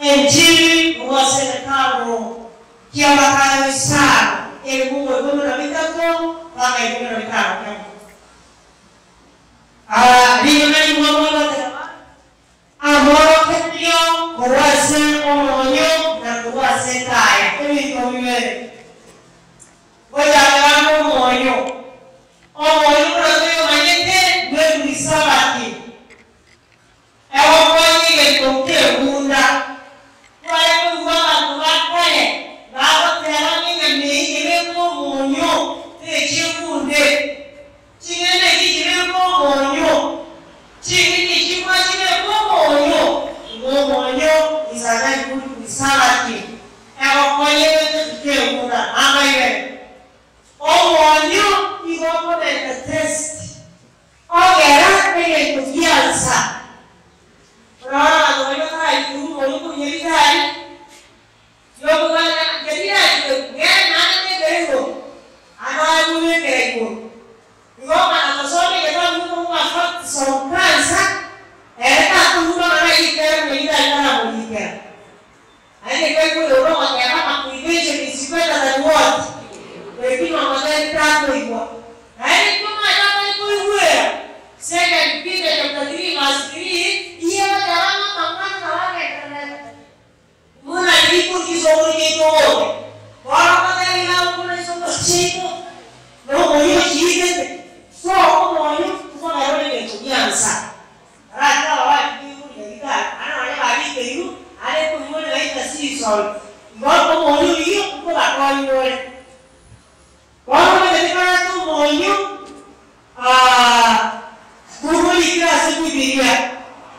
Injili waserikali kia Mathayo 5:13 mpaka 15. Amorokerio korwase omonyo na korwase taya ebintu bibere. Oyagaramo omonyo. Omonyo urazoyo manyete bw'ebisabati. Ewo kwanyige tokebunda. Wale kuwa abantu bakale babatera ng'emiyireko omonyo tekibunde. Chingene kikireko omonyo. Chingene chikwa kireko omonyo. Omonyo izana kubisabati. Ewo kwanyige tokebunda amaye. Omonyo igomoleta test. Ogera nege kufianza. Ora no hai tu moyo kunyeri. Yo bugana jadi na ne berego. Ana nuwe kerego. Igoma na sone ke ta mu ma fat sonkansa. Era tu no na ikera me ida na mo ikera. Aí ke ko ro ma ke ma kuiveje bicicleta da what. Lakini wamagai prato igual. Aí como ela vai correr? Second Peter chapter 3 verse 3, iya darama mangana nawa ke. Muna lipu ki sogri ke to. Wala madai na muna so chiko. No moyo chike. So moyo kwa ngaro ni kuanza. Rata wa kiu ni ka. Ana wale bali ke yu, ale ko mo na ita si sol. Ngo moyo yu ko ba ko yu. Quando ele tu moyo, kuhulikira sikubiria.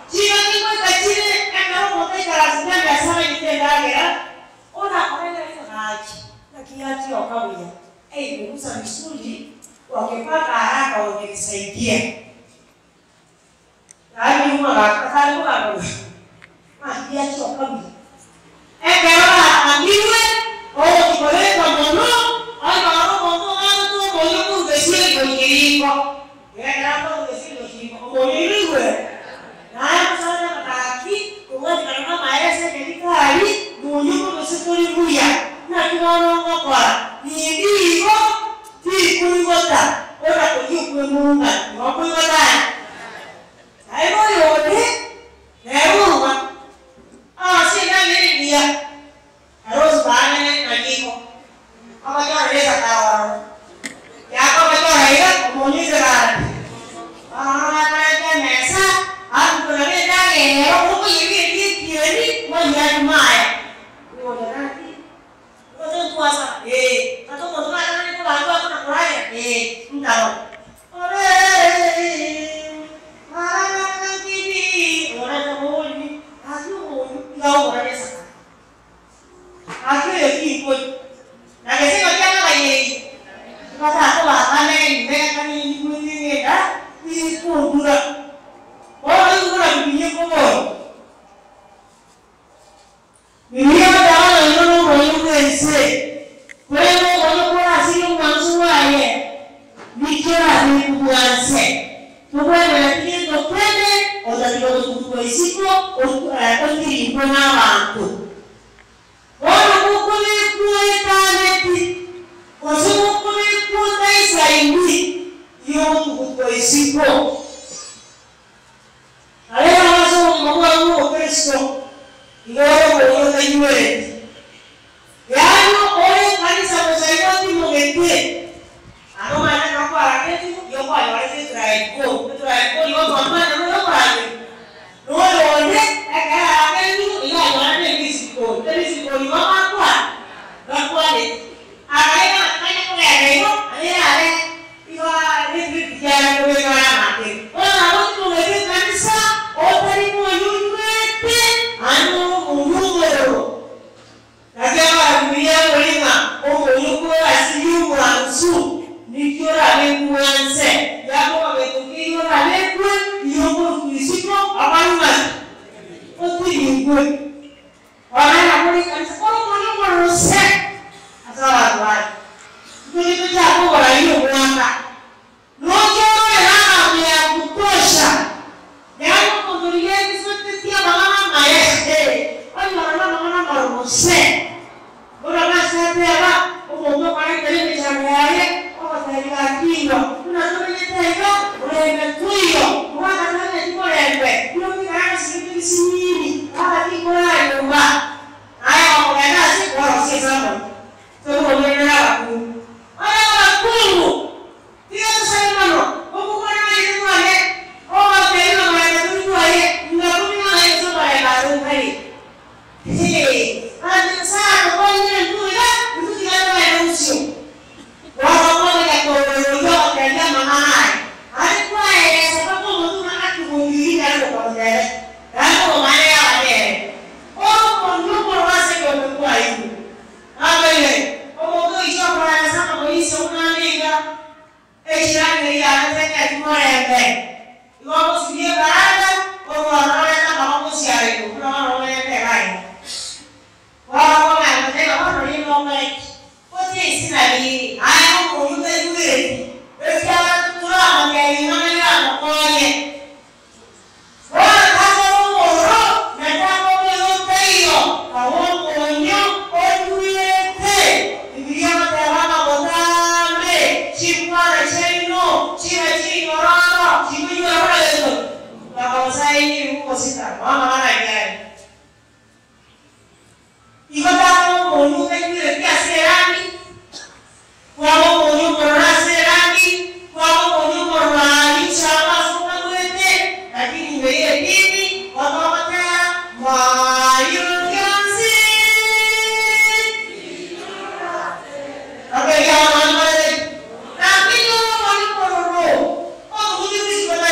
Chino kiko kachile akaro mote karasina gasama itendagera. Ona korena ikachi. Na kiachi okawia. Eh, musa misuli wakipaka haraka wangenisaidia. Nani mwa akatali mwa. Ma kiachi okawia. Ekero amiwe o kikoleka mono. Ay, no, no, no, Mama mana yale. Iko tamo monyu kanyure pia serani. Kwamo monyu morona serani, kwamo monyu morona chama soma kwete, lakini wewe nini wakawatea mayukansi. Okay, ya mama. Lakini monyu mororo. Oh, huyu ni kwa.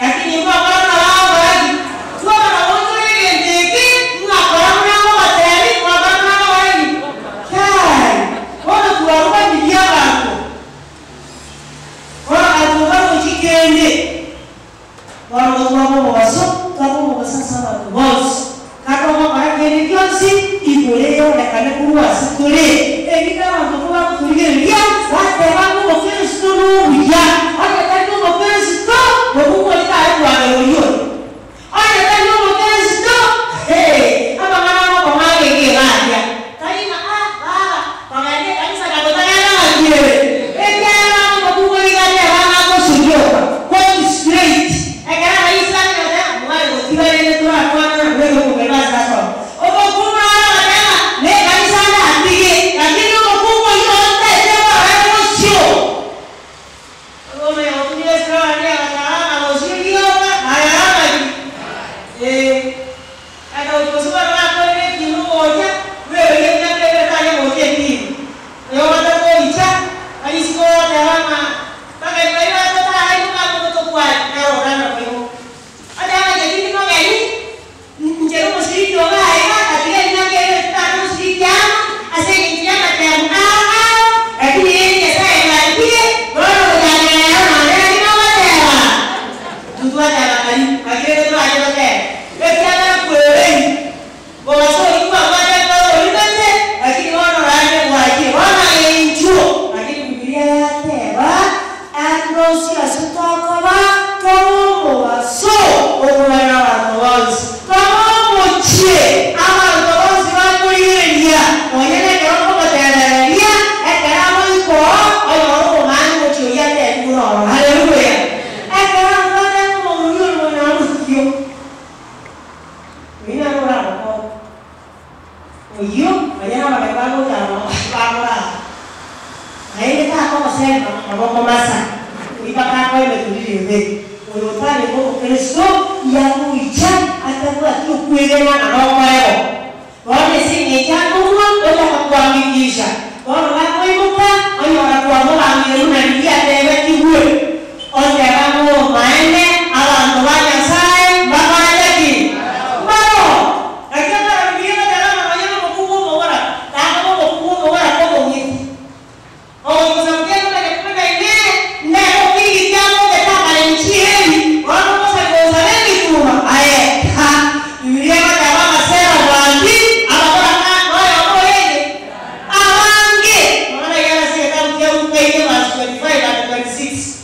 Lakini kusema maboko masa ipaka kwa ile tulile uyotale kwa Kristo ya kuicha atakuwa tu kuelewa na roho yao wale si ni changu wala kuhakikisha wao wanapoibuka wao wanakuwa mwa na ndia tebe kiwe onde bangu maende abantu ba Nyasaye babaraki baro lakini para Biblia talama manyama mkubwa mwana tanga mkubwa mwana kwa mwiti au kusamkia kuna kuna ine na okiki jambo kama nchi hii wao kosa kwa kuma aye ha Biblia talama sera wangi abakora na wao yeye awange maana yeye anasema kama ukaile verse 25 and 26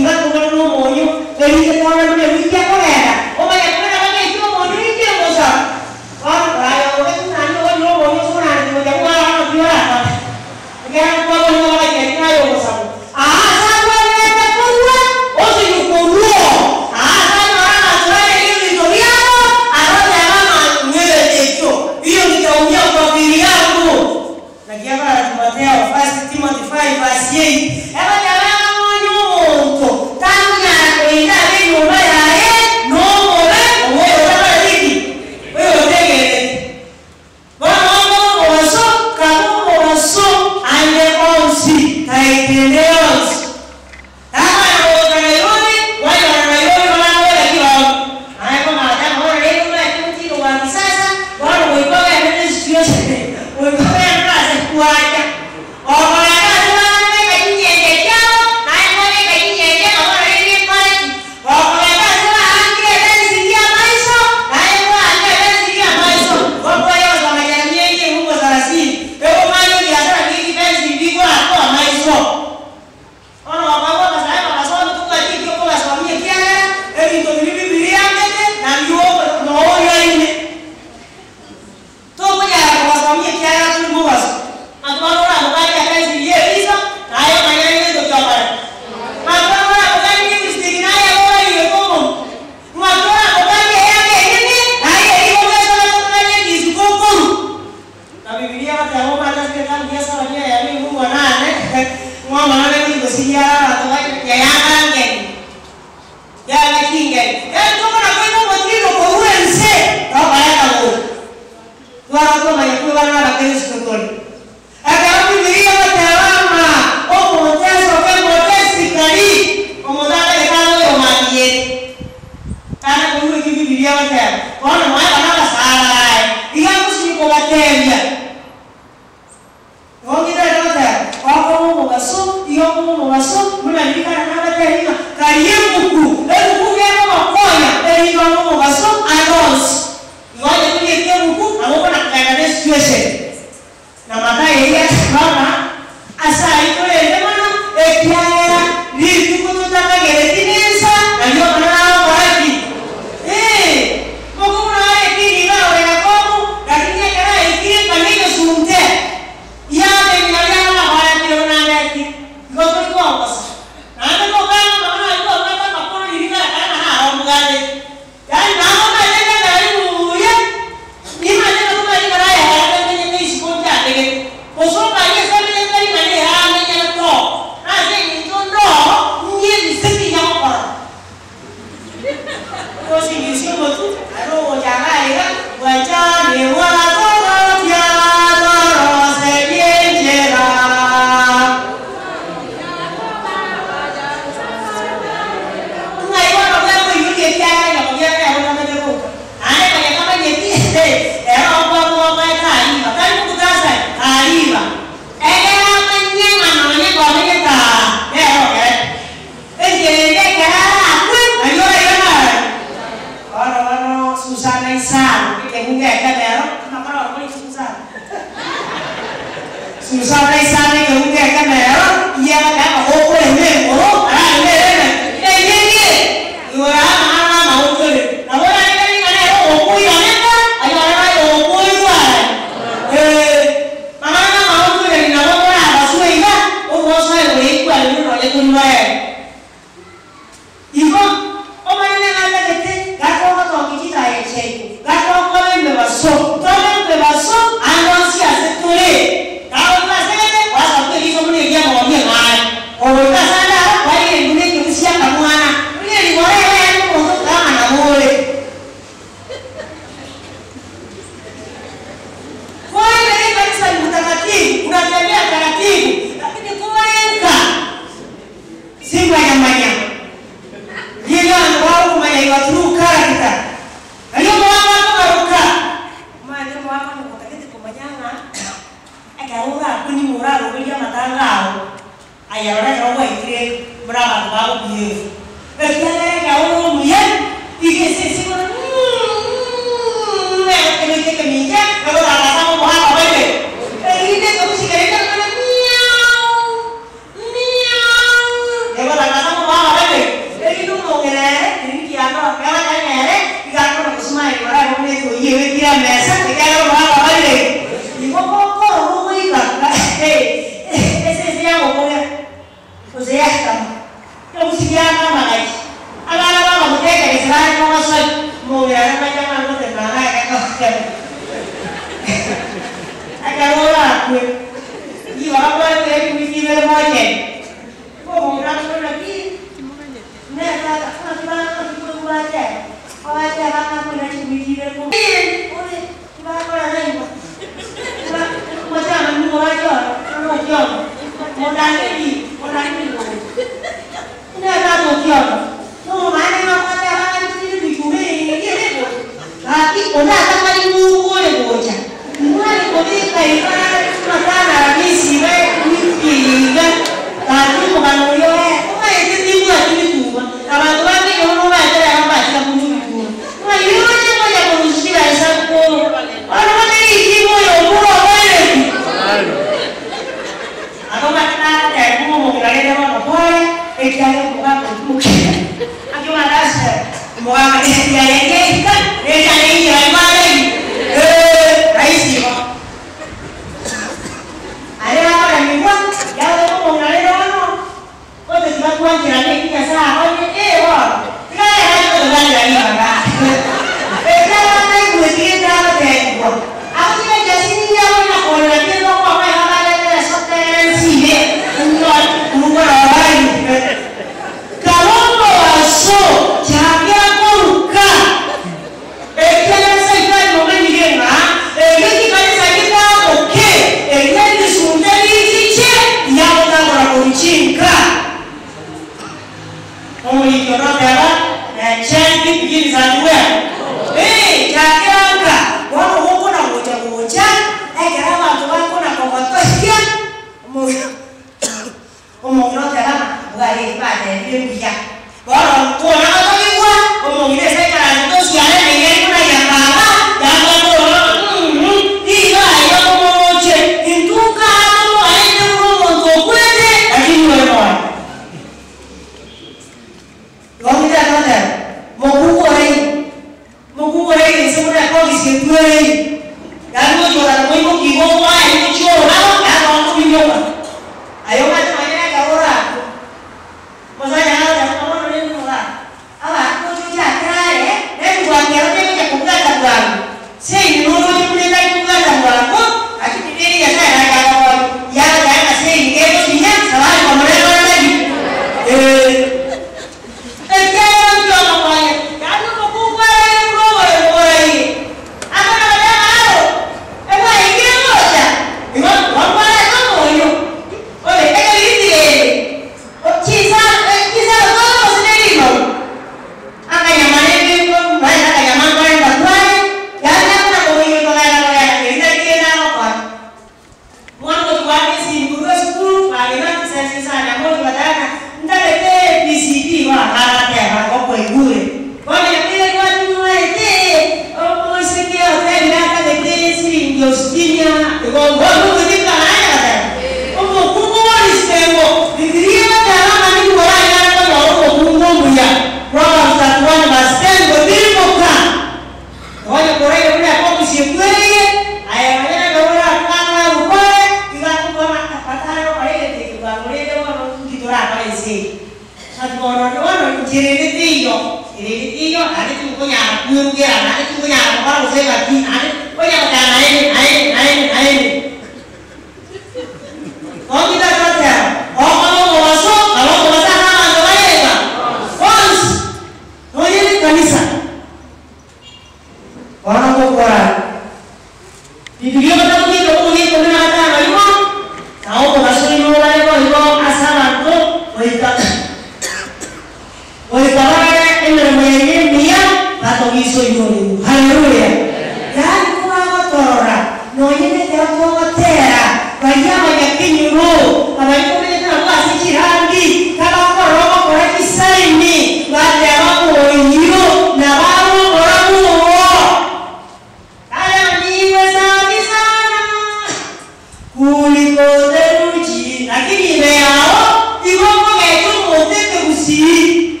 Kuliko theluji lakini imeyao igongo getu motete usii.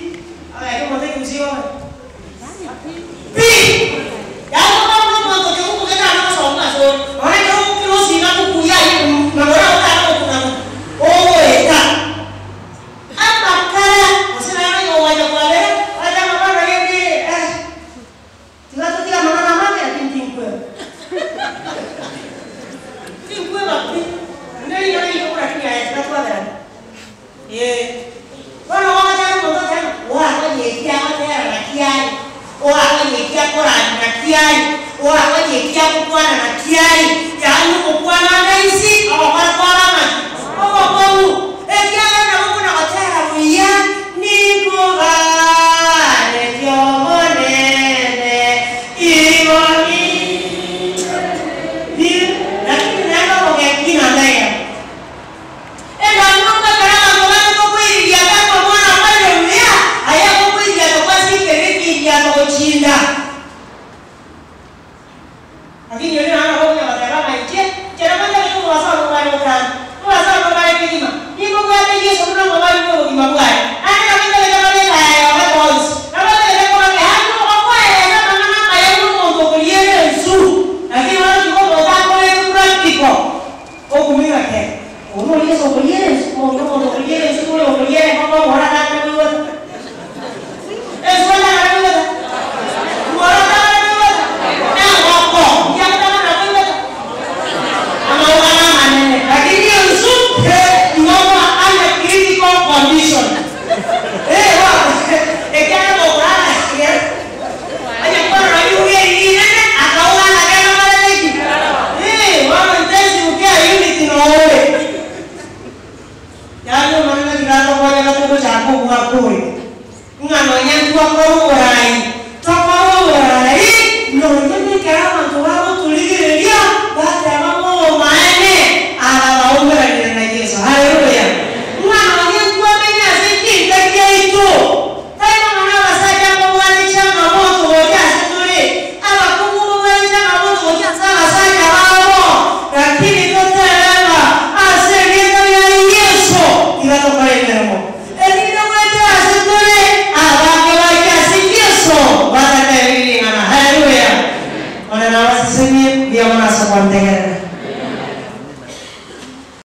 Aya motete usii wa. Pi. Ya no no no que uko que na so na so. Ora que uko que si na ku ya na ora ora na ku na. Oh eta. Amakara, o sea na yo vaya kwa le. Aya mama na yeye eh. Tiga tiga mama na mama ya tintin kwe. Tintin kwe ba pi. Ndio ndio ndio kuna kinya ya tatu wa. Eh. Bueno, vamos a hacer un montón de cosas.